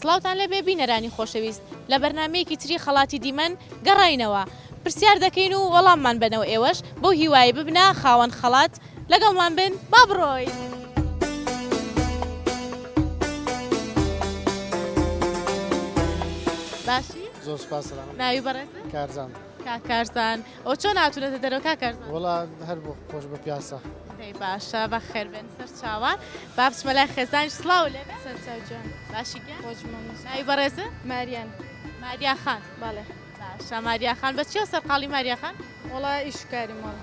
سڵاوتان لێبێ بینەرانی خۆشەویست لە بەرنامەیەکی تری خەڵاتی دیمەن گەڕاینەوە پرسیار دەکەین و وەڵاممان بەنەوە ئێوەش بەو هیوایەی ببنە خاوەن خەڵات لەگەڵمان بن با بڕۆین. باشی؟ زۆر سوپاس سەلامەت. ناوی بەڕێزت؟ کارزان. کاک کارزان ئەوە چۆن هاتوونەتە دەرەوە کاک کارزان؟ وەڵا هەر بۆ خۆش بە پیاسە. دەی باشە بەخێر بێن سەر چاوان با بچمە لای خێزانیش سڵاو لێ بێ. سەر چاو گیان. باشی گیان؟ خۆش مەمنون. ناوی بەڕێزت؟ ماریان. ماریا خان. بەڵێ. باشە ماریا خان بە چیەوە سەرقاڵی ماریا خان؟ وەڵا ئیش و کاری ماڵ.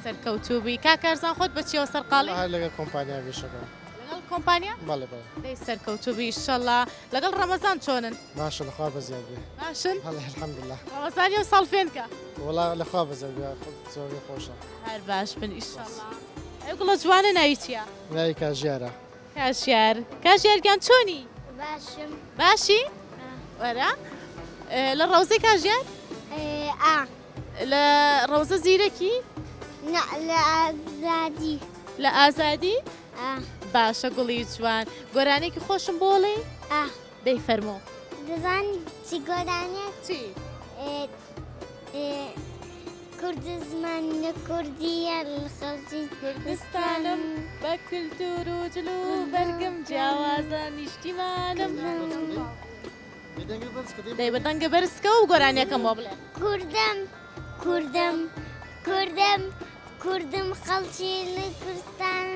سەرکەوتوو بی کاک کارزان خۆت بە چیەوە سەرقاڵی؟ هەر لەگەڵ کۆمپانیا ئیشەکەم. لەگەڵ کۆمپانیا؟ بەڵێ بەڵێ. دەی سەرکەوتوو بی ئیشەڵا. لەگەڵ ڕەمەزان چۆنن؟ باشە لەخوا بەزیاد بێ. باشن؟ بەڵێ الحمدللە. ڕەمەزانی ئەمساڵ فێنکە؟ وەڵا لەخوا بەزیاد بێ زۆر خۆشە. هەر باش بن ئیشەڵا. ئەو گوڵە جوانە ناوی چییە؟ ناوی کاژیارە. کاژیار کاژیار گیان چۆنی؟ باشم. باشی؟ وەرە لە ڕەوزەی کاژیار؟ ئا. لە ڕەوزە زیرەکی؟ نا لە ئازادی. لە ئازادی؟ ئا. باشە گوڵی جوان گۆرانیەکی خۆشم بۆ ئەڵێی؟ ئا. دەی فەرموو. دەزانی چی گۆرانیەک؟ چی؟ کورد زمان لە کوردیە لە خەڵکی کوردستانم بە کلتور و جل و بەرگم جیاوازە نیشتیمانم. دەی بە دەنگە بەرز کە و گۆرانیەکەم بۆ بڵێ. کوردم کوردم کوردم کوردم خەڵکی لە کوردستان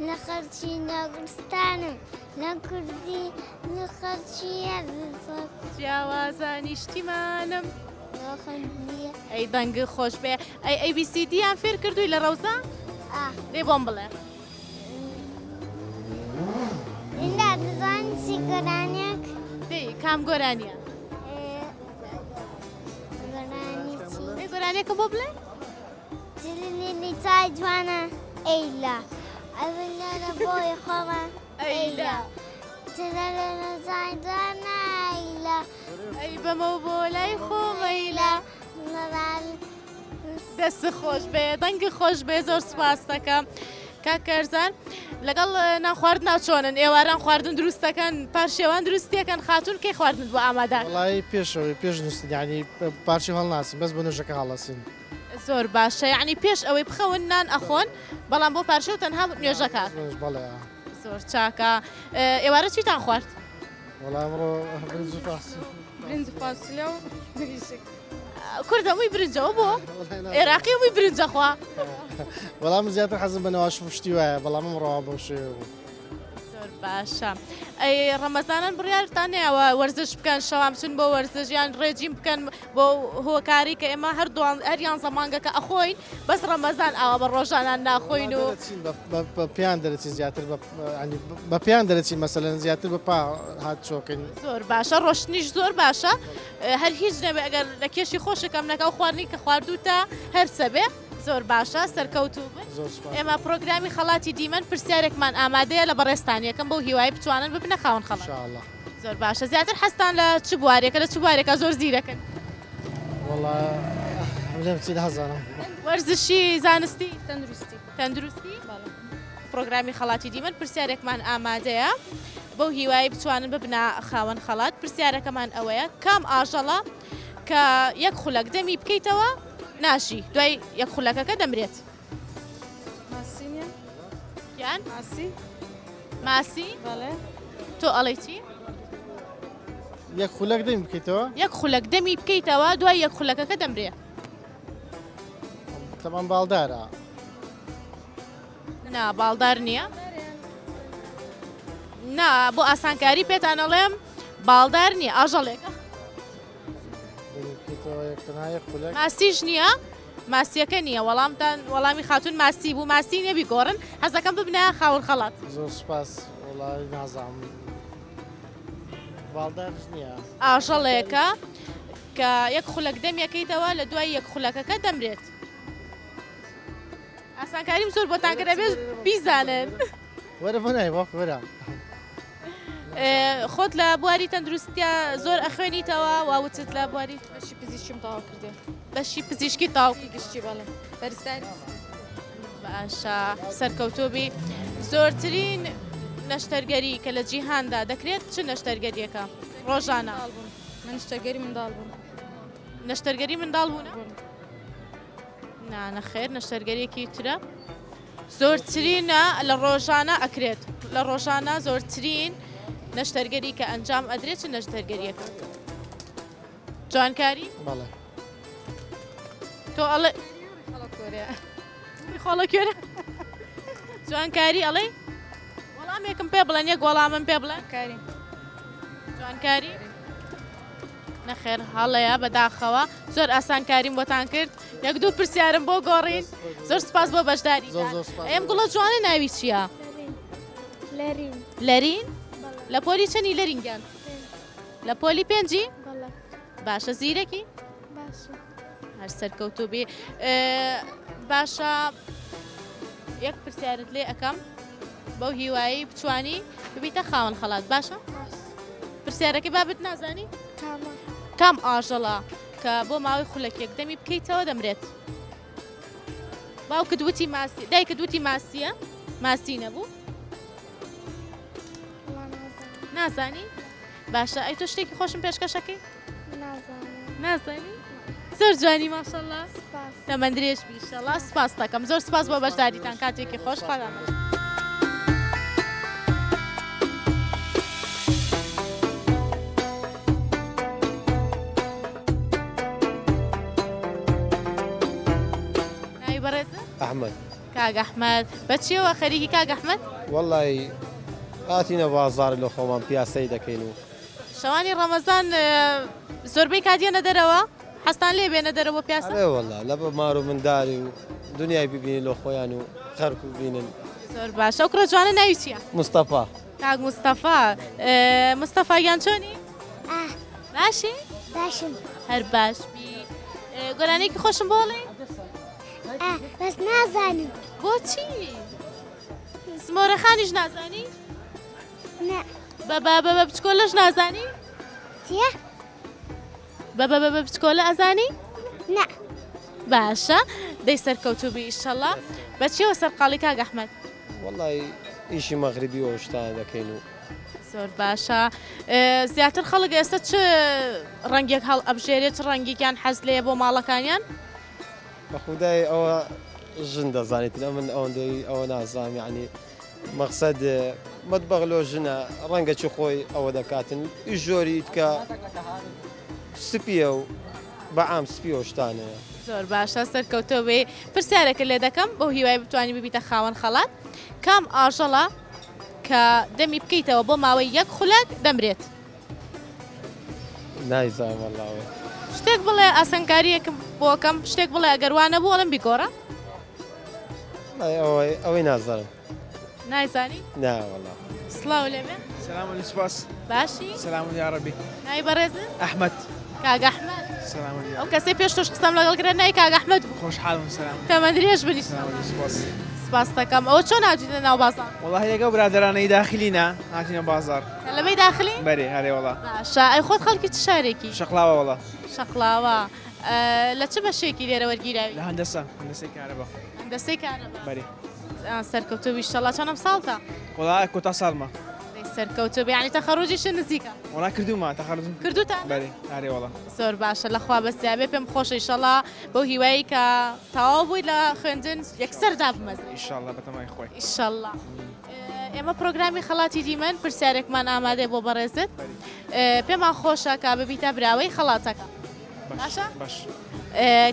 لە خەڵکی ناگرستانم لە کوردی لە خەڵکی جیاوازە نیشتیمانم. ئەی دەنگ خۆش بێ ئەی ئەی بی سی دیان فێر کردووی لە ڕەوزە؟ دێ بۆم بڵێ. ئیندا دەزانی چی گۆرانیەک؟ دەی کام گۆرانیە؟ گۆرانی چی؟ دەی گۆرانیەکە بۆ بڵێ؟ تللیلی چای جوانە ئەیلا ئەڤلەرە بۆی خۆمە ئەیلا تللەلە چای جوانە ئەیلا ئەی بەمەو بۆ لای خۆمەیلا دەست خۆش بێ دەنگی خۆش بێ زۆر سپاس دەکەم کاک کارزان لەگەڵ نان خواردنا چۆنن ئێواران خواردن دروست دەکەن پارشێوان دروستیەکەن خاتون کەی خواردنت بۆ ئامادە وەڵایی پێشەوەی پێش نووسین یعنی پارچەی هەڵناسین بەس بە نوێژەکە هەڵەسین زۆر باشە یعنی پێش ئەوەی بخەون نان ئەخۆن بەڵام بۆ پارشێو تەنها نوێژەکە بەڵێ زۆر چاکە ئێوارە چیتان خوارد؟ وەڵا ئەمڕۆ برنج و فاسولیا. برنج و فاسولیا و مریشک. کورد هەمووی برنجەوە بۆ عێراقی هەمووی برنجە خوا. وەڵا من زیاتر حەزم بە نەواش و شتی وایە بەڵام ئەمڕۆ بەو شێوەیە بوو. زۆر باشە ئەی ڕەمەزانان بڕیارتان نەیاوە وەرزش بکەن شەوان بچن بۆ وەرزش یان ڕێجیم بکەن بۆ هۆکاری کە ئێمە هەر دوان هەر یانزە مانگەکە ئەخۆین بەس ڕەمەزان ئاوا بە ڕۆژانان ناخۆین و دەرەچین بە پێیان دەرەچین زیاتر بە ینی بە پێیان دەرەچین مەسەلەن زیاتر بە پا هات چۆکەین. زۆر باشە ڕۆشتنیش زۆر باشە هەر هیچ نەبێ ئەگەر لە کێشی خۆشەکەم نەکا و خواردنی کە خواردووتە هەرسە بێ زۆر باشە سەرکەوتوو بن زۆر سوپاس. ئێمە پرۆگرامی خەڵاتی دیمەن پرسیارێکمان ئامادەیە لە بەڕێزتان یەکەم بەو هیوایەی بتوانن ببنە خاوەن خەڵات. ان شاء اللە. زۆر باشە زیاتر حەزتان لە چ بوارێکە لە چ بوارێکا زۆر زیرەکن؟ وەڵا بڵێم چی نازانم. وەرزشی زانستی؟ تەندروستی. تەندروستی؟ بەڵێ. پرۆگرامی خەڵاتی دیمەن پرسیارێکمان ئامادەیە بەو هیوایەی بتوانن ببنە خاوەن خەڵات پرسیارەکەمان ئەوەیە کام ئاژەڵە کە یەک خولەک دەمی بکەیتەوە ناژی دوای یەک خولەکەکە دەمرێت؟ ماسی نیە؟ گیان؟ ماسی؟ ماسی؟ بەڵێ. تۆ ئەڵێی چی؟ یەک خولەک دەمی بکەیتەوە؟ یەک خولەک دەمی بکەیتەوە دوای یەک خولەکەکە دەمرێ. تەمان باڵدارە. نا باڵدار نییە. نا بۆ ئاسانکاری پێتان ئەڵێم باڵدار نییە ئاژەڵێکە. ماسیش نییە ماسیەکە نییە وەڵامتان وەڵامی خاتون ماسی بوو ماسی نیە بیگۆڕن حەزەکەم ببنە خاوەن خەڵات. زۆر سوپاس وەڵای نازانم باڵدارش نییە. ئاژەڵێکە کە یەک خولەک دەمیەکەیتەوە لە دوای یەک خولەکەکە دەمرێت. ئاسانکاریم زۆر بۆتان کرد ئەبێت بیزانن. وەرە بۆ نای وەک وەرە. خۆت لە بواری تەندروستیا زۆر ئەخوێنیتەوە وا وتت لە بواری بەشی پزیشکیم تەواو کردێ. بەشی پزیشکی تەواو گشتی بەڵێ پەرستاری. باشە سەرکەوتوو بی. زۆرترین نەشتەرگەری کە لە جیهاندا دەکرێت چ نەشتەرگەریەکە؟ ڕۆژانە؟ منداڵ بوون. من نەشتەرگەری منداڵ بوون. نەشتەرگەری منداڵ بوونە؟ نا نەخێر نەشتەرگەریەکی ترە. زۆرترینە لە ڕۆژانە ئەکرێت لە ڕۆژانە زۆرترین نەشتەرگەری کە ئەنجام ئەدرێت چ نەشتەرگەریەکە؟ جوانکاری؟ بەڵێ. تۆ ئەڵێ خۆڵە کوێرە جوانکاری ئەڵێ وەڵامێکم پێ بڵێن یەک وەڵامم پێ بڵێن کاری جوانکاری نەخێر هەڵەیە بەداخەوە زۆر ئاسانکاریم بۆتان کرد یەک دوو پرسیارم بۆ گۆڕین زۆر سپاس بۆ بەشداری ئەم گوڵە جوانە ناوی چییە؟ لەرین لەرین لە پۆلی چەنی لەرینگیان لە پۆلی پێنجی باشە زیرەکی هەر سەرکەوتوو بی باشە یەک پرسیارت لێ ئەەکەم بەو هیوایی بچوانی ببیتە خاوەن خەڵات باشە پرسیارەکەی بابت نازانی کام ئاژەڵە کە بۆ ماوەی خولەکێک دەمی بکەیتەوە دەمرێت باوکت وتی ماسی دایکت وتی ماسیە ماسی نەبوو نازانی باشە ئەی تۆ شتێکی خۆشم پێشکەشەکەی نازانی زۆر جوانی ماشەڵا تەمەن درێژ بی ئیشەڵا سپاس دەکەم زۆر سپاس بۆ بەشداریتان کاتێکی خۆش خوا ناوی بەڕێزت؟ ئەحمەد. کاک ئەحمەد بە چیەوە خەریکی کاک ئەحمەد؟ وەڵی هاتینە بازاڕ لە خۆمان پیاسەی دەکەین و. شەوانی ڕەمەزان زۆربەی کات یەنە دەرەوە؟ حەزتان لێیە بێنە دەرەوە بۆ پیاسە؟ ئەرێ وەڵا لە بە مار و منداری و دنیای ببینین لۆ خۆیان و خەرک و بینن. زۆر باشە ئەو کوڕە جوانە ناوی چییە؟ مستەفا. کاک مستەفا مستەفا گیان چۆنی؟ باشی؟ باشم. هەر باش بی. گۆرانیەکی خۆشم بۆ ئەڵێی؟ بەس نازانم. بۆچی؟ زمۆرەخانیش نازانی؟ نا. بە بە بە بە بچکۆلەش نازانی؟ چیە؟ بە بە بە بە بچکۆلە ئەزانی؟ نا. باشە دەی سەرکەوتوو بی ئیشەڵا. بە چیەوە سەرقاڵی کاک ئەحمەد؟ وەڵای ئیشی مەغریبی و ئەو شتانە دەکەین و. زۆر باشە زیاتر خەڵک ئێستا چ ڕەنگێک هەڵ ئەبژێرێ چ ڕەنگێکیان حەز لێیە بۆ ماڵەکانیان؟ بە خودای ئەوە ژن دەزانێتن ئەمن ئەوەندەی ئەوە نازانم یعنی مەقسەد مەتبەغ لۆ ژنە ڕەنگە چ خۆی ئەوە دەکاتن ئیش ژۆری کە سپیە و بە عام سپیە و شتانەیە. زۆر باشە سەرکەوتۆ بی پرسیارێکت لێ دەکەم بەو هیوای بتوانی ببیتە خاوەن خەڵات کام ئاژەڵە کە دەمی بکەیتەوە بۆ ماوەی یەک خولەک دەمرێت؟ نایزانم وەڵا ئەوە. شتێک بڵێ ئاسانکاریەکم بۆکەم شتێک بڵێ ئەگەر وا نەبوو ئەڵێم بیگۆڕە. وەڵای ئەوەی ئەوەی نازانم. نایزانی؟ نا وەڵا. سڵاو لێبێ. سلام علیکم سپاس. باشی؟ سلام یاڕەبی. ناوی بەڕێزت؟ ئەحمەد. کاک ئەحمەد. سلام علیکم. ئەو کەسەی پێش تۆش قسەم لەگەڵ کرا ناوی کاک ئەحمەد بوو. خۆشحاڵم سلام. تەمەن درێژ بن سلام علیکم سپاس. سپاست دەکەم. ئەوە چۆن هاتوویتە ناو بازاڕ؟ وەڵاهی لەگەڵ برادەرانەی داخلینە هاتینە بازاڕ. تەلەبەی داخلی؟ بەرێ هەرێ وەڵا. باشە ئەی خۆت خەڵکی چ شارێکی؟ شەقڵاوە وەڵا. شەقڵاوە. لە چ بەشێکی لێرە وەرگیراوی؟ لە هەندەسە، هەندەسەی کارەبا. هەندەسەی کارەبا. بەرێ. سەرکەوتوو بی ئیشەڵا چەنەم ساڵتە؟ وەڵا کۆتا ساڵمە. دەی سەرکەوتوو بی یانی تەخەڕوجیشت نزیکە؟ وەڵا کردوومە تەخەڕوجم. کردووتانە؟ بەرێ ئارێ وەڵا. زۆر باشە لەخوا بەزیابێ پێم خۆشە ئیشەڵا بەو هیوایی کە تەواو بووی لە خوێندن یەکسەر دابمەزرێی. ئیشەڵا بەتەمای خوای. ئیشەڵا. ئێمە پرۆگرامی خەڵاتی دیمەن پرسیارێکمان ئامادەیە بۆ بەڕێزت پێمان خۆشە کە ببیتە براوەی خەڵاتەکە. باشە؟ باش.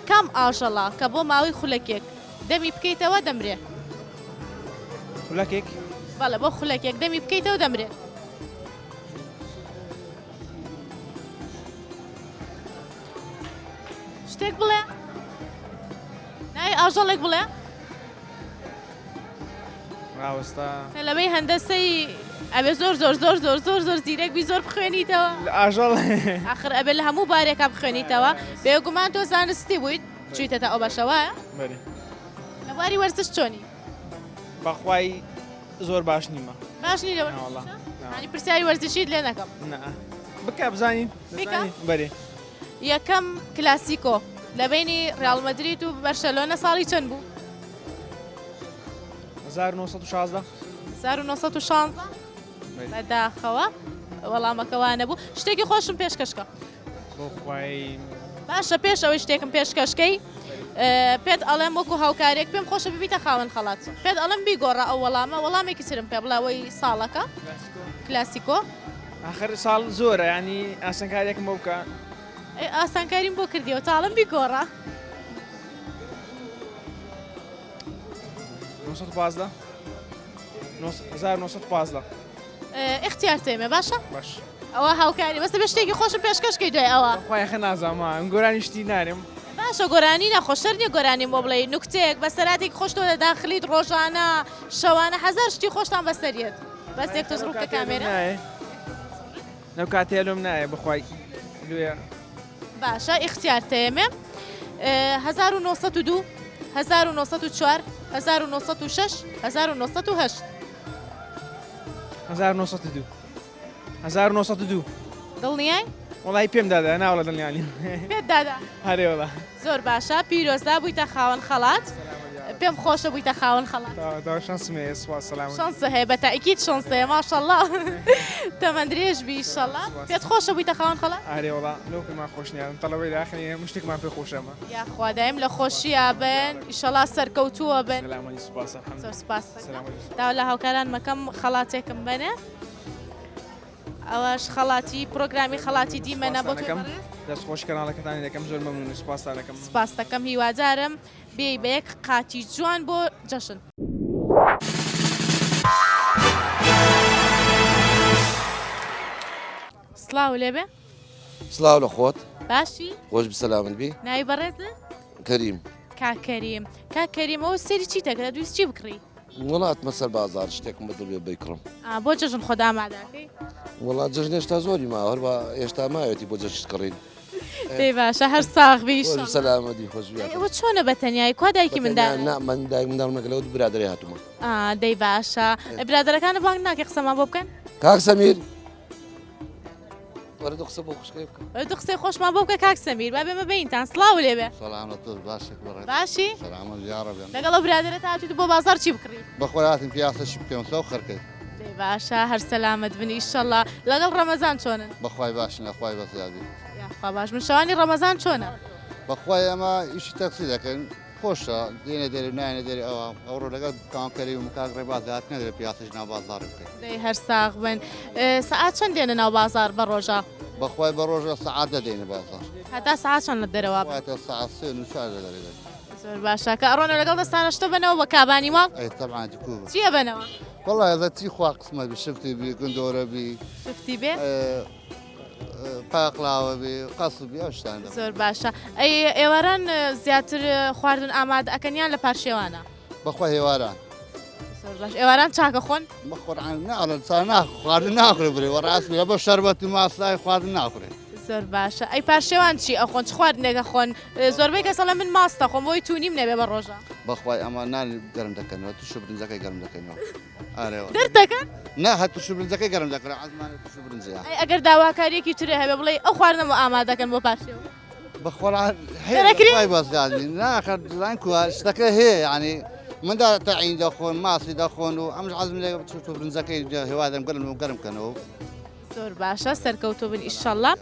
کام ئاژەڵە کە بۆ ماوەی خولەکێک دەمی بکەیتەوە دەمرێ؟ خولەکێک؟ بەڵێ بۆ خولەکێک دەمی بکەیتەوە دەمرێ. شتێک بڵێ ناوی ئاژەڵێک بڵێ ڕاوەستا تەلەبەی هەندەسەی ئەبێ زۆر زۆر زۆر زۆر زۆر زۆر زیرەک بی زۆر بخوێنیتەوە لە ئاژەڵ ئاخر ئەبێ لە هەموو بارێکا بخوێنیتەوە بێگومان تۆ زانستی بوویت چوویتەتە ئەو بەشە وایە بەرێ لە بواری وەرزش چۆنی بەخوای زۆر باش نیمە باش نی لە وەرزش ناوەڵا یانی پرسیاری وەرزشیت لێ نەکەم نا بکە بزانین بکە؟ بەرێ یەکەم کلاسیکۆ لە بەینی ڕیاڵ مەدرید و بەرشەلۆنە ساڵی چەند بوو؟ 1916 1916 بەداخەوە. وەڵامەکە وا نەبوو شتێکی خۆشم پێشکەشکە. بۆ خوای. باشە پێش ئەوەی شتێکم پێشکەشکەی پێت ئەڵێم وەکو هاوکارێک پێم خۆشە ببیتە خاوەن خەڵات پێت ئەڵێم بیگۆڕە ئەو وەڵامە وەڵامێکی ترم پێ بڵێ ئەوەی ساڵەکە کلاسیکۆ. ئاخر ساڵ زۆرە یانی ئاسانکاریەکم بۆ بکە. ئەی ئاسانکاریم بۆ کردیەوە تاڵم بیگۆڕە. 915 1915 ئیختیار تێمێ باشە باش ئەوە هاوکاری بەسە بە شتێکی خۆشم پێشکەش کەی دوای ئەوە خۆی خە نازانم گۆرانی شتی نارم باشە گۆرانی ناخۆشتر نییە گۆرانیم بۆ بڵێ نوکتێک بەسەراتێک خۆش تۆ لە داخلیت ڕۆژانە شەوانە هەزار شتی خۆشتان بەسەریەت بەس یەک تۆز ڕووکە کامێرە لەو کاتەیە لۆم نایە بەخوای لێ باشە ئیختیار تەیەمێ 1902 1904 1906 1908 1902 1902 دڵنیای؟ وەڵی پێم دادا ناوڵە دڵنیانی پێت دادا هەرێ وەڵا زۆر باشە پیرۆزدا بوویتە خاوەن خەڵات پێم خۆشە بوویتە خاوەن خەڵات شانسم هەیە سوپاس سەلامەت شانس هەیە بە تاکید شانس هەیە ماشەڵڵا تەمەن درێژ بی ئیشەڵڵا پێت خۆشە بوویتە خاوەن خەڵات ئارێ وەڵا لەو پێمان خۆش نییە تەڵەبەی داخلی هەموو شتێکمان پێ خۆشەمە یاخوا دایم لە خۆشییا بن ئیشەڵا سەرکەوتووە بن سەلامەتی سوپاس الحمد زۆر سپاس سەلامەتی داوا لە هاوکاران مەکەم خەڵاتێکم بەنێ ئەوەش خەڵاتی پرۆگرامی خەڵاتی دیمەنە بۆ تۆی بەڕێز. دەست خۆش کەناڵەکەتانی دەکەم زۆر مەمنون و سوپاستان دەکەم. سپاست دەکەم هیوادارم بێی بە یەک قاتی جوان بۆ جەژن. سڵاو لێبێ. سڵاو لە خۆت. باشی؟ خۆش بی سەلامەت بی. ناوی بەڕێزت؟ کەریم. کاک کەریم. کاک کەریم ئەوە سەیری چیت ئەکرد ئەدویست چی بکڕی؟ وەڵا هاتمە سەر بازاڕ شتێکم بە دڵ بێ بیکڕم. ئا بۆ جەژن خۆت ئامادە ئەکەی؟ وەڵا جەژن هێشتا زۆری ماوە هەروا هێشتا ماوێتی بۆ جەژن کڕین. دەی باشە هەر ساغ بی خۆش ئیشەڵا. سەلامەت بی خۆش بی. ئەی ئەوە چۆنە بە تەنیایی کوا دایکی بە تەنیا منداڵ؟ نا من دایک منداڵم لەگەڵ ئەو برادەرەی هاتوومە. ئا دەی باشە برادەرەکانت بانگ ناکەی قسەمان بۆ بکەن؟ کاک سەمیر. وەرە دوو قسە بۆ خوشکەی بکە. وەرە دوو قسەی خۆشمان بۆ بکە کاک سەمیر با بێمە بەینتان سڵاو لێ بێ. سەلامەت بێت باشێک بەڕێز. باشی؟ سەلامەت یاڕەبی. لەگەڵ ئەو برادەرەت هاتوویت بۆ بازاڕ چی بکڕی؟ بەخۆی هاتین پیاسەشی بکەین سەو خەرکەی. دەی باشە هەر سەلامەت بن ئیشەڵا. لەگەڵ ڕەمەزان چۆنن؟ بەخوای باشن لەخوای بەزیاد بی. یاخوا باش بن شەوانی ڕەمەزان چۆنە؟ بەخوای ئەمە ئیشی تەکسی دەکەین خۆشە دێنە دەرێ و نایەنە دەرێ ئەوە ئەوڕۆ لەگەڵ کاک کەریم و کاک ڕێباز هاتنە دەرێ پیاسەش ناو بازاڕی بکەین. دەی هەر ساغ بن. سەعات چەند دێنە ناو بازاڕ بە ڕۆژە؟ بەخوای بە ڕۆژە سەعات دە دێینە بازاڕ. هەتا سەعات چەند لە دەرەوە بن؟ واتە سەعات سێ و چوار لە دەرێ دەبین. زۆر باشە کە ئەڕۆنەوە لەگەڵ دەستانە شتە بەنەوە بە کابانی ماڵ؟ ئەی تەبعەن کوو بە. چی ئەبەنەوە؟ وەڵا ئەزە چی خوا قسمەت بی شفتی بی گندۆرە بی. شفتی بێ؟ پاقلاوە بی قەسب بی ئەو شتانە. زۆر باشە ئەی ئێواران زیاتر خواردن ئامادە ئەکەن یان لە پارشێوانە؟ بەخوا هێواران. زۆر باش ئێواران چاکە خۆن؟ بەقورعان ناڵێم چا ناخ خواردن ناخورێ برێ وە ڕاست بێ بە شەربەت و ماسای خواردن ناخورێ. زۆر باشە ئەی پارشێوان چی ئەخۆن چ خواردنێک ئەخۆن زۆربەی کەس ئەڵێ من ماست ئەخۆم بۆی تونیم نەبێ بە ڕۆژە. بەخوای ئەمە نانی گەرم دەکەنەوە ترش و برنجەکەی گەرم دەکەینەوە. دەردەکەن؟ نا هەر ترش و برنجەکەی گەرم دەکەن عەزمانە ترش و برنجەیە. ئەی ئەگەر داواکاریەکی ترێ هەبێ بڵێی ئەو خواردنە بۆ ئامادەکەن بۆ پارشێو؟ بەخۆران هەیە دەرەکرێ؟ بەخوای بەزدادی ناخە دڵان کووە شتەکە هەیە یعنی منداڵ تەعین دەخۆن ماسی دەخۆن و ئەمش عەزم لێ ترش و برنجەکەی هێوادەم گەرم و گەرم کەنەوە. زۆر باشە سەرکەوتوو بن ئیشەڵا.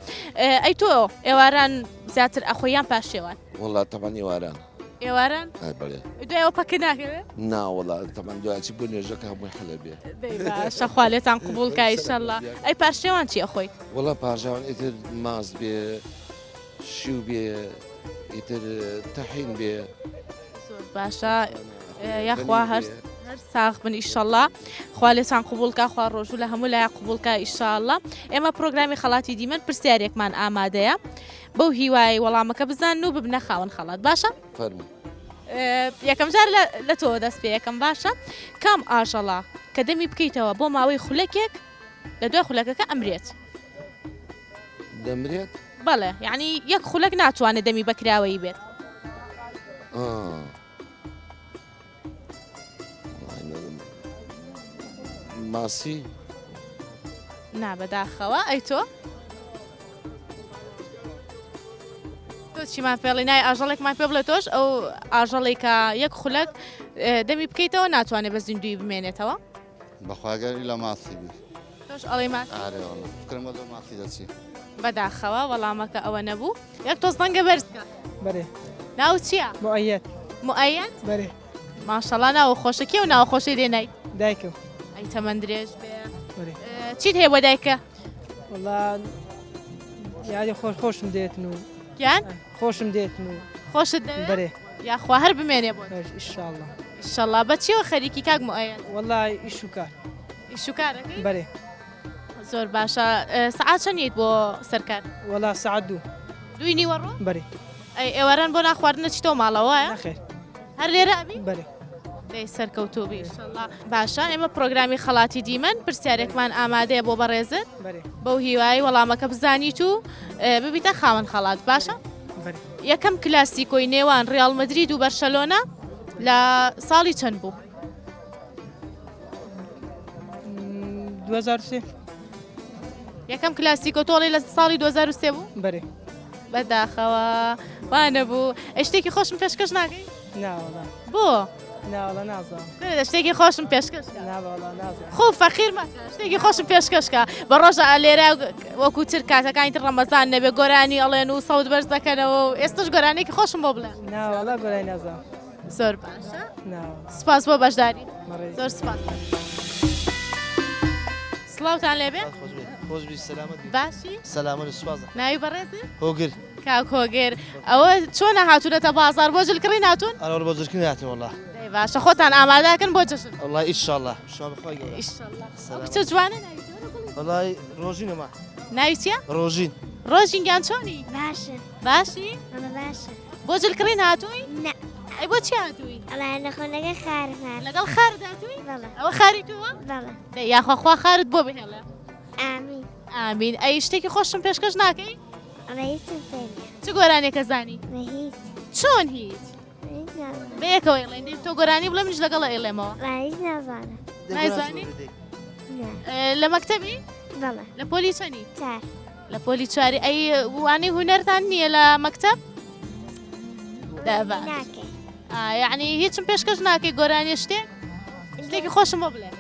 ئەی تۆ ئێواران زیاتر ئەخۆی یان پارشێوان؟ وەڵا تەبعەن ئێواران. ئێواران؟ ئای بەڵێ. دوای ئەوە پەکە ناکەوێ؟ نا وەڵا تەبعەن دوای ئەچی بۆ نوێژەکە هەمووی حەلە بێ. دەی باشە خوا لێتان قبوڵ کا ئیشەڵا. ئەی پارشێوان چی ئەخۆیت؟ وەڵا پارشێوان ئیتر ماست بێ شیو بێ ئیتر تەحین بێ. زۆر باشە یاخوا هەر هەر ساغ بن ئیشەڵا خوا لێتان قبوڵ کا خوا ڕۆژوو لە هەموو لایە قبوڵ کا ئیشاڵا ئێمە پرۆگرامی خەڵاتی دیمەن پرسیارێکمان ئامادەیە بەو هیوای وەڵامەکە بزانن و ببنە خاوەن خەڵات باشە فەرموو یەکەم جار لە تۆوە دەست پێ یەکەم باشە کام ئاژەڵە کە دەمی بکەیتەوە بۆ ماوەی خولەکێک لە دوای خولەکەکە ئەمرێت دەمرێت؟ بەڵێ یعنی یەک خولەک ناتوانێت دەمی بەکراوەیی بێت. ماسی؟ نا بەداخەوە ئەی تۆ؟ تۆ چیمان پێڵی نای ئاژەڵێکمان پێ بڵێ تۆش ئەو ئاژەڵێک کە یەک خولەک دەمی بکەیتەوە ناتوانێت بە زیندوی بمێنێتەوە بەخواگەری لە ماسی بی. تۆش ئەڵێی ماسی؟ ئارێ وەڵا فکرم بۆ زۆر ماسی دەچی. بەداخەوە وەڵامەکە ئەوە نەبوو. یەک تۆز دەنگە بەرز کە. بەرێ. ناوت چییە؟ موئەیەد. موئەیەد؟ بەرێ. ماشەڵا ناوە خۆشە کێ و ناوە خۆشەی لێ نایت؟ دایکم. ئەی تەمەن درێژ بێ. بەرێ. چیت هەیە بۆ دایکە؟ وەڵا یادی خۆش خۆشم دێتن و گیان؟ خۆشم دێتن و خۆشت دەوێ؟ بەرێ. یاخوا هەر بمێنێ بۆت. ئیشاڵڵا. ئیشەڵا بە چیەوە خەریکی کاک موئەیەد؟ وەڵا ئیش و کار. ئیش و کارەکەی؟ بەرێ. زۆر باشە سەعات چەند یەیت بۆ سەرکار؟ وەڵا سەعات دوو. دووی نیوەڕۆ؟ بەرێ. ئەی ئێواران بۆ نان خواردن ئەچیتەوە ماڵەوە وایە؟ نەخێر. هەر لێرە ئەبی؟ بەرێ. دەی سەرکەوتوو بی ئیشەڵا. باشە ئێمە پرۆگرامی خەڵاتی دیمەن پرسیارێکمان ئامادەیە بۆ بەڕێزت بەرێ. بەو هیوای وەڵامەکە بزانیت و ببیتە خاوەن خەڵات باشە؟ بەرێ. یەکەم کلاسیکۆی نێوان ڕیاڵ مەدرید و بەرشەلۆنە لە ساڵی چەند بوو؟ 2003. یەکەم کلاسیکۆ تۆڵی لە ساڵی 2003 بوو؟ بەرێ. بەداخەوە وانە بوو. ئەی شتێکی خۆشم پێشکەش ناکەی؟ ناوەڵا. بۆ؟ ناوەڵا نازانم. کورە شتێکی خۆشم پێشکەش کە. ناوەڵا نازانم. خۆ فەقیر مەکە شتێکی خۆشم پێشکەش کە بە ڕۆژە لێرە وەکو تر کاتەکانی تر ڕەمەزان نەبێ گۆرانی ئەڵێن و سەوت بەرز دەکەنەوە و ئێستش گۆرانیێکی خۆشم بۆ بڵێ. ناوەڵا گۆرانی نازانم. زۆر باشە. ناوەڵا. سپاس بۆ بەشداری. بەڕێز. زۆر سپاس. سڵاوتان لێبێ. خۆشبی سەلامەت بی. باشی؟ سەلامەت سوپاس. ناوی بەڕێزت؟ هۆگر. کاک هۆگر ئەوە چۆنە هاتوونەتە بازاڕ بۆ جلکڕین هاتوون؟ ئەرە وەڵا بۆ جلکڕین هاتین وەڵا. دەی باشە خۆتان ئامادەکەن بۆ جەژن. وەڵا ئیشاڵڵا شوا بەخوای گەورە. ئیشاڵڵا. ئەو کچە جوانە ناوی چیە؟ وەرە گوڵی. وەڵای ڕۆژینە ما. ناوی چیە؟ ڕۆژین. ڕۆژین گیان چۆنی؟ باشە. باشی؟ وەڵا باشە. بۆ جلکڕین هاتووی؟ نا. ئەی بۆ چی هاتووی؟ وەڵا نەخۆ لەگەڵ خارم هاتووم. لەگەڵ خارت هاتووی؟ بەڵێ. ئەوە خاری تۆوە؟ بەڵێ. دەی یاخوا خوا خارت بۆ بهێڵێ. ئامین. ئامین. ئەی شتێکی خۆشم پێشکەش ناکەی؟ ئەڵێ هیچم پێ نییە. چ گۆرانیەکە زانی؟ بە هیچ. چۆن هیچ؟ هیچ نازانم. بەیەکەوە ئەیڵێین دەی تۆ گۆرانی بڵێ منیش لەگەڵ ئەیڵێمەوە. وەڵا هیچ نازانم. نایزانی؟ نا. لە مەکتەبی؟ بەڵێ. لە پۆلی چەنی؟ چار. لە پۆلی چواری ئەی وانەی هونەرتان نییە لە مەکتەب؟ دەبا. ناکەی. یعنی هیچم پێشکەش ناکەی گۆرانیە شتێک؟ شتێکی خۆشم بۆ بڵێ.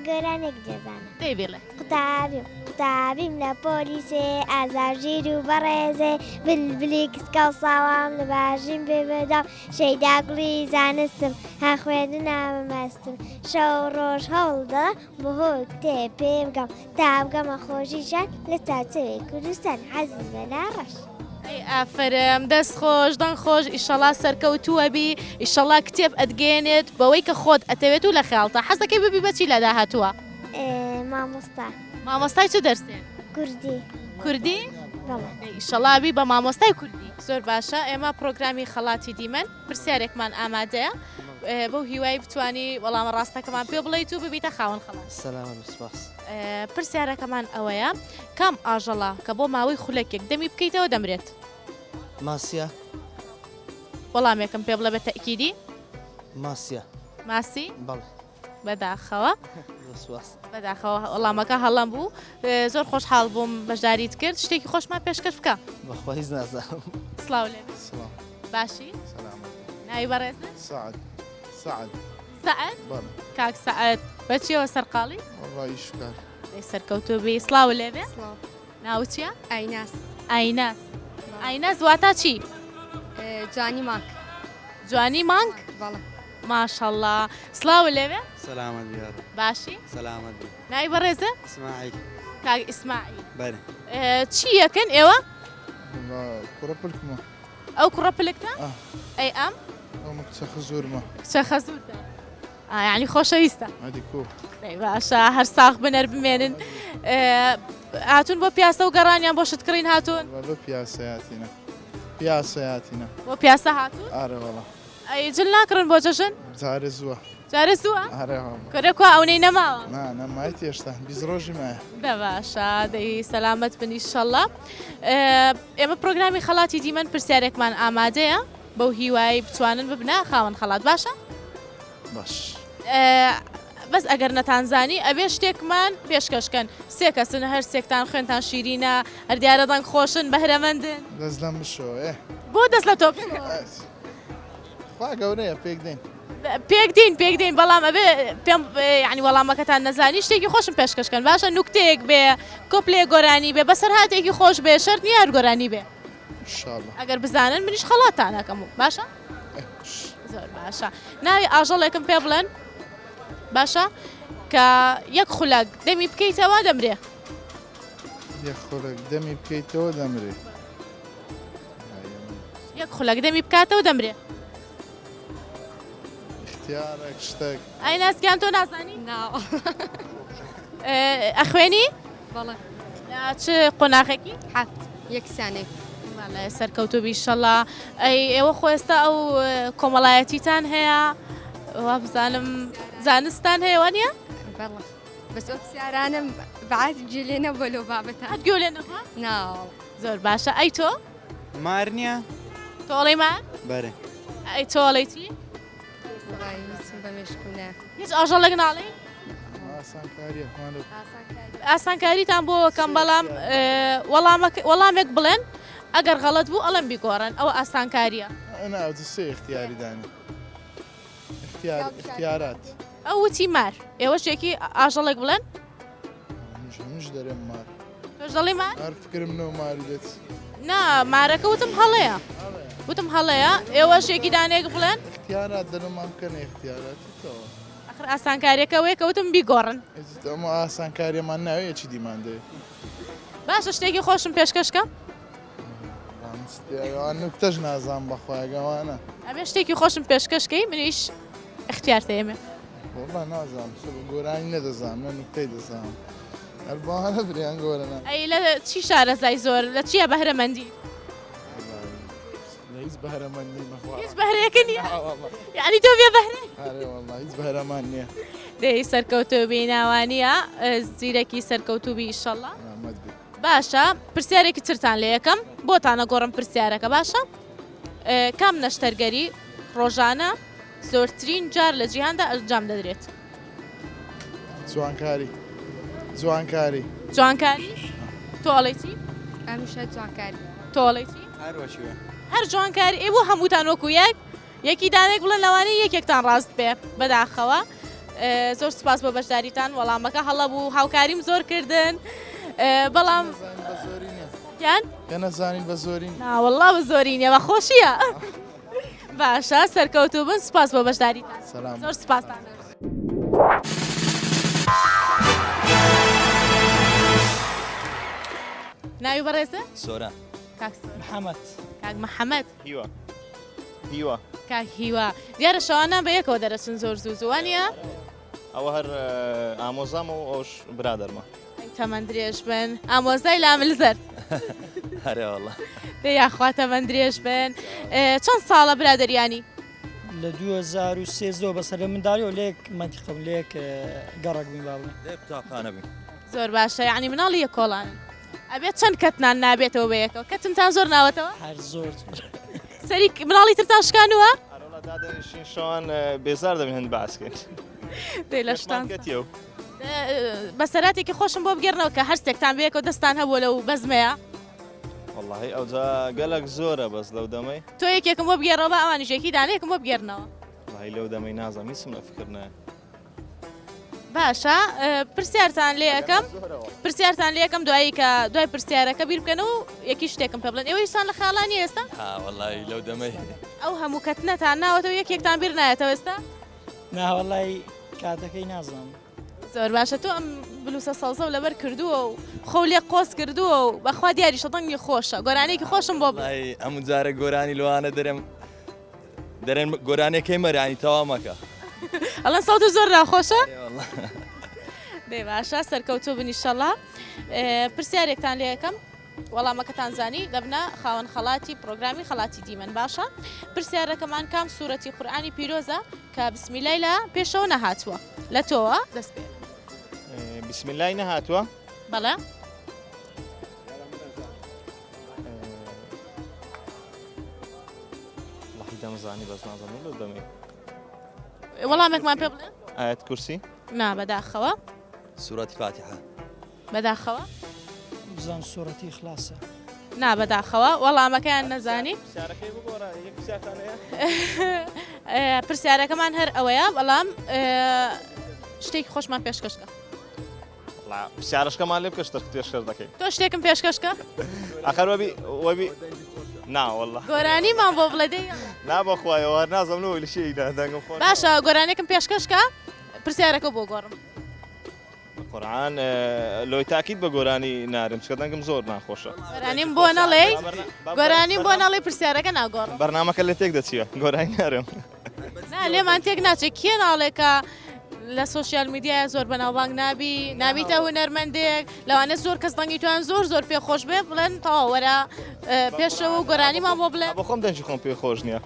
گۆرانێک دەزانم. دەی بڵێ. قوتابیم قوتابیم لە پۆلی سێ ئازا ژیر و بەڕێزێ بلبلی کسکە و ساوام لە باژیم بێ بەداو شەیدا گوڵی زانستم هە خوێندنامە مەستم شەو ڕۆژ هەوڵ دەدەم بۆ هۆی کتێب پێ بگەم تا بگەمە خۆشی ژیان لە چاوچەوی کوردستان عەزیز مەلا ڕەش. ئەی ئافەرم دەست خۆش دەنگ خۆش ئیشەڵا سەرکەوتووەبی ئیشەڵا کتێب ئەتگەیەنێت بەوەی کە خۆت ئەتەوێت و لە خەیاڵتا حەزەکەی ببی بە چی لە داهاتووە؟ مامۆستا. مامۆستای چ دەرسێک؟ کوردی. کوردی؟ بەڵێ. دەی ئیشەڵا بی بە مامۆستای کوردی. زۆر باشە ئێمە پرۆگرامی خەڵاتی دیمەن پرسیارێکمان ئامادەیە بەو هیوای بتوانی وەڵامە ڕاستەکەمان پێ بڵێیت و ببیتە خاوەن خەڵات. سەلامەت بی سوپاس. پرسیارەکەمان ئەوەیە کام ئاژەڵە کە بۆ ماوەی خولەکێک دەمی بکەیتەوە دەمرێت؟ ماسیە. وەڵامێکم پێ بڵێ بە تەئکیدی. ماسیە. ماسی؟ بەڵێ. بەداخەوە. زۆر سوپاس. بەداخەوە وەڵامەکە هەڵەم بوو. زۆر خۆشحاڵ بووم بەشداریت کرد. شتێکی خۆشمان پێشکەش بکە. بەخوا هیچ نازانم. سڵاو لێ بێ. سڵاو. باشی؟ سەلامەت بی. ناوی بەڕێزت؟ سەعد. سەعد. سەعد؟ بەڵێ. کاک سەعد بە چیەوە سەرقاڵی؟ وەڵا ئیش و کار. دەی سەرکەوتوو بی. سڵاو لێ بێ. سڵاو. ناوت چیە؟ ئایناس. ئایناس. ئایناس واتا چی؟ جوانی مانگ. جوانی مانگ؟ بەڵێ. ماشەڵا. سڵاوت لێبێ. سەلامەت بی یاڕەب. باشی؟ سەلامەت بی. ناوی بەڕێزت؟ ئیسماعیل. کاک ئیسماعیل. بەرێ. چی یەکن ئێوە؟ وەڵا کوڕە پلکمە. ئەو کوڕە پلکتە؟ ئا. ئەی ئەم؟ ئەومە کچە خزوورمە. کچە خەزوورتە. ئا یانی خۆشەویستە. ئەدی کو. دەی باشە هەر ساغ بن هەر بمێنن. هاتوون بۆ پیاسە و گەڕان یان بۆ شت کڕین هاتوون؟ وەڵا لۆ پیاسە هاتینە. پیاسە هاتینە. بۆ پیاسە هاتوون؟ ئارە وەڵا. ئەی جل ناکڕن بۆ جەژن؟ جارێ زووە. جارێ زووە؟ ئارێ وەڵا. کورە کوا ئەونەی نەماوە؟ نا نەمایت هێشتا 20 ڕۆژی مایە. دە باشە دەی سەلامەت بن ئیشەڵا. ئێمە پرۆگرامی خەڵاتی دیمەن پرسیارێکمان ئامادەیە بەو هیوایەی بتوانن ببنە خاوەن خەڵات باشە؟ باش. بەس ئەگەر نەتانزانی ئەبێ شتێکمان پێشکەش کەن سێ کەسن هەر سێکتان خوێنتان شیرینە هەر دیارە دەنگ خۆشن بەهرەمەندن. دەست لەم بشۆ ئێ. بۆ دەست لە تۆ بشۆ؟ خوا گەورەیە پێک دێین. پێک دێین پێک دێین بەڵام ئەبێ پێم یعنی وەڵامەکەتان نەزانی شتێکی خۆشم پێشکەشکەن باشە نوکتەیەک بێ کۆپلێ گۆرانی بێ بەسەرهاتێکی خۆش بێ شەرت نییە هەر گۆرانی بێ ئینشاڵڵا ئەگەر بزانن منیش خەڵاتتان ئەکەم و باشە زۆر باشە ناوی ئاژەڵێکم پێ بڵێن باشە کە یەک خولەک دەمی بکەیتەوە دەمرێ یەک خولەک دەمی بکەیتەوە دەمرێ یەک خولەک دەمی بکاتەوە دەمرێ اختیارێک شتێک ئەی ناسگیان تۆ نازانی نا ئەخوێنی بەڵێ لە چ قۆناغێکی حەفت یەکسانێک بەڵێ سەرکەوتوو بی ئیشەڵا ئەی ئێوە خۆ ئێستا ئەو کۆمەڵایەتیتان هەیە وابزانم زانستان هەیە وانە بەڵێ بەس ئەو پرسیارانەم بەعات گوێ لێ نەبووە لەو بابەتە قەت گوێ لێ نەبووە نا زۆر باشە ئەی تۆ مار نییە؟ تۆ ئەڵێی مار؟ بەرێ. ئەی تۆ ئەڵێی چی؟ وەڵای هیچم بە مێشکم نایە. هیچ ئاژەڵێک ناڵێی؟ ئاسانکاریە مالە. ئاسانکاریتان بۆ کەم بەڵام وەڵامەکە وەڵامێک بڵێن ئەگەر غەڵەت بوو ئەڵێم بیگۆڕن ئەوە ئاسانکاریە. نا ئەو سێ اختیاری دانی. اختیار اختیارات. ئەو وتی مار ئێوەش یەکی ئاژەڵێک بڵێن. منش دەرێم مار. تۆش دەڵێی مار؟ هەر فکرم نەو ماری دێت. نا مارەکە وتم هەڵەیە. وتم هەڵەیە ئێوەش یەکی دانەیەک بڵێن. اختیارات دەرمان بکەنە اختیارات تەوە. ئەخر ئاسانکاریەکە ئەوەیە کە وتم بیگۆڕن. ئەمە ئاسانکاریەمان ناوێ چی دیمان دەوێ. باشە شتێکی خۆشم پێشکەش کە. نوکتەش نازانم بەخوای گەوانە. ئەبێ شتێکی خۆشم پێشکەش کەی منیش اختیار تێمێ. وەڵا نازانم گۆرانی نەدەزانم نە نوکتەی دەزانم هەر بەوانە بریان گۆرەنا. ئەی لە چی شارەزای زۆر لە چیە بەهرەمەندی؟ لە هیچ بەهرەمەند نیم بەخوا. هیچ بەهرەیەکە نییە؟ یعنی تۆ بێ بەهرەی؟ ئەرێ وەڵا هیچ بەهرەمان نییە. دەی سەرکەوتوو بی ناوانیە زیرەکی سەرکەوتوو بی ئیشەڵا. سەلامەت بی. باشە پرسیارێکی ترتان لێ یەکەم بۆتان ئەگۆڕم پرسیارەکە باشە کام نەشتەرگەری ڕۆژانە زۆرترین جار لە جیهاندا ئەنجام دەدرێت؟ جوانکاری جوانکاری جوانکاری تۆ ئەڵێی چی؟ ئەمیشە جوانکاری تۆ ئەڵێی چی؟ هەر وەکی وێ. هەر جوانکاری ئێ بۆ هەمووتان وەکو یەک یەکی دانێک بڵێن لەوانەیە یەکێکتان ڕاست بێ بەداخەوە زۆر سوپاس بۆ بەشداریتان وەڵامەکە هەڵە بوو هاوکاریم زۆر کردن بەڵام یان نەزانین بە زۆری ناوەڵا بە زۆری نییە بە خۆشیە باشە سەرکەوتوو بن سوپاس بۆ بەشداریتان زۆر سوپاستان ناوی بەڕێزە؟ سۆران. کاک سۆران. محەمەد. کاک محەمەد. هیوا. هیوا. کاک هیوا دیارە شەوانە بە یەکەوە دەرەچن زۆر زوو زوو وانە؟ ئەوە هەر ئامۆزامە و ئەوش برادەرمە. تەمەن درێژ بن ئامۆزای لامل زەرد. هەرێ واللە. دە یاخوا تەمەن درێژ بن چەند ساڵە برادەریانی؟ لە 2013 بەسەر لە منداڵیەوە لە یەک مەنتیقە بووین لە یەک گەڕەک بووین با بڵێین. لە یەک قوتابخانە بووین. زۆر باشە یانی مناڵی یەک کۆڵانن. ئەبێت چەند کەتنان نابێتەوە بە یەکەوە کەتنتان زۆر ناوەتەوە؟ هەر زۆر زۆر. سەری مناڵی ترتان شکانووە؟ ئەرەوەڵا دادەنیشین شەوان بێزار دەبین هەند باسکەین. دەی لەشتان کەتیەو. بەسەراتێکی خۆشم بۆ بگێڕنەوە کە هەر سێکتان بەیەکەوە دەستان هەبووە لەو بەزمەیە. وەڵاهی ئەوجا گەلەک زۆرە بەس لەو دەمەی. تۆ یەکێکم بۆ بگێڕەوە با ئەوانیش یەکی دانەیەکم بۆ بگێڕنەوە. وەڵاهی لەو دەمەی نازانم هیچم لە فکر نایە. باشە پرسیارتان لێ ئەەکەم پرسیارتان لێ یەکەم دوایی کە دوای پرسیارەکە بیر بکەن و یەکی شتێکم پێ بڵێن ئێوە هیچتان لە خەیاڵانی ئێستا وەڵی لەو دەمەی ئەو هەموو کەتنەتان ناوەتەوە یەکێکتان بیر نایەتەوە ئێستا ناوەڵی کاتەکەی نازانم زۆر باشە تۆ ئەم بلوسە سەوزە و لەبەر کردووە و خۆ لێ قۆز کردووە و بەخوا دیاریشە دەنگی خۆشە گۆرانێکی خۆشم بۆ ئەم جارە گۆرانی لەوانە دەرێم دەرێن گۆرانیەکەی مەرانی تەواو مەکە. ئەڵێن سەوتت زۆر ناخۆشە؟ دەی باشە سەرکەوتوو بن ئیشەڵا. پرسیارێکتان لێ ئەکەم وەڵامەکەتان زانی دەبنە خاوەن خەڵاتی پرۆگرامی خەڵاتی دیمەن باشە پرسیارەکەمان کام سوورەتی قورئانی پیرۆزە کە بسمیلای لە پێشەوە نەهاتووە لە تۆوە دەست پێ بسمیلای نەهاتووە؟ بەڵێ وەڵاهی دەمزانی بەس نازانم لەو دەمەی. وەڵامێکمان پێ بڵێ. ئایەت کورسی؟ نا بەداخەوە. سورەتی فاتیحە. بەداخەوە. بزانم سورەتی ئیخلاسە. نا بەداخەوە وەڵامەکەیان نەزانی. پرسیارەکەی بگۆڕە یەک پرسیارتان هەیە؟ پرسیارەکەمان هەر ئەوەیە بەڵام شتێکی خۆشمان پێشکەش کە. پرسیارەشکەمان لێ بکە شتێک پێشکەش دەکەین. تۆ شتێکم پێشکەش کە. ئەخەر وەبی وەبی نا والله. گۆرانیمان بۆ بڵێ دەی. نا بەخوایە وار نازم لۆ لە شێی دەنگم خۆش. باشە گۆرانێکم پێشکەش کە پرسیارەکە بۆ گۆڕم. قورعان لۆی تاکید بە گۆرانی نارم چکە دەنگم زۆر ناخۆشە. گۆرانیم بۆ نەڵێی گۆرانیم بۆ نەڵێی پرسیارەکە ناگۆڕم. بەرنامەکە لێ تێک دەچیە گۆرانی نارم. نا لێمان تێک ناچێت کێ ناڵێ کە لە سۆشیال میدیایە زۆر بەناوبانگ نابی نابیتە هونەرمەندێک لەوانە زۆر کەس دەنگی تویان زۆر زۆر پێ خۆش بێ بڵێن تەواو وەرە پێشەوە و گۆرانیمان بۆ بڵێ. بە خۆم دەنگی خۆم پێ خۆش نییە.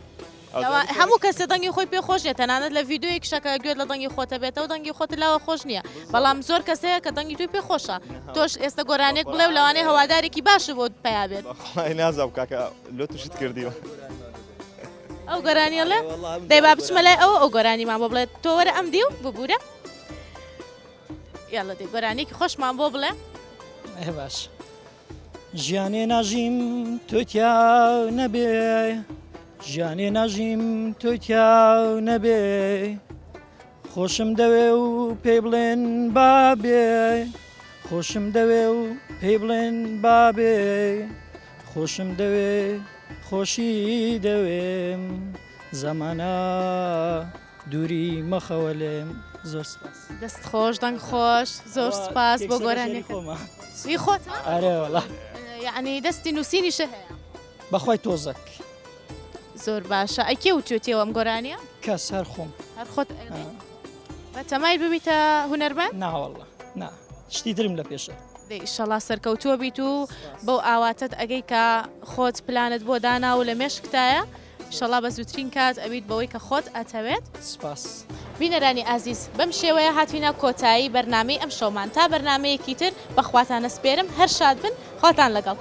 هەموو کەسێ دەنگی خۆی پێ خۆش نیە تەنانەت لە ڤیدیۆیەکیشا کە گوێت لە دەنگی خۆتە بێتەوە دەنگی خۆت لاوە خۆش نییە بەڵام زۆر کەس هەیە کە دەنگی تۆی پێ خۆشە تۆش ئێستا گۆرانێک بڵێ و لەوانەیە هەوادارێکی باشت بۆ پەیا بێت. بەخوای نازانم کاکە لۆ توشت کردیوە. ئەو گۆرانیە ڵێ دەی با بچمە لای ئەوە ئەو گۆرانیمان بۆ بڵێت تۆ وەرە ئەم دیو ببوورە یاڵە دەی گۆرانیەکی خۆشمان بۆ بڵێ. ئێ باش. ژیانێ ناژیم تۆی تیا نەبێ ژیانێ ناژیم تۆی تیا نەبێ خۆشم دەوێ و پێی بڵێن بابێ خۆشم دەوێ و پێی بڵێن بابێ خۆشم دەوێ خۆشی دەوێم زەمانە دووری مەخەوە لێم زۆر سپاس. دەست خۆش دەنگ خۆش زۆر سپاس بۆ گۆرانیەکە. هی خۆتە؟ ئەرێ وەڵا. یەعنی دەستی نووسینیشە هەیە؟ بەخوای تۆزەک. زۆر باشە ئەی کێ وتوێتیەوە ئەم گۆرانیە؟ کەس هەر خۆم. هەر خۆت ئەڵێی؟ بەتەمای ببیتە هونەرمەند؟ نا وەڵا نا شتی ترم لە پێشە. دەی ئیشەڵا سەرکەوتووە بیت و بەو ئاواتەت ئەگەی کە خۆت پلانت بۆ دانا و لە مێشکتایە. ئیشەڵا بە زووترین کات ئەبیت بەوەی کە خۆت ئەتەوێت. سپاس. بینەرانی ئازیز بەم شێوەیە هاتینە کۆتایی بەرنامەی ئەمشەومان تا بەرنامەیەکی تر بە خواتان ئەسپێرم هەر شاد بن خواتان لەگەڵ.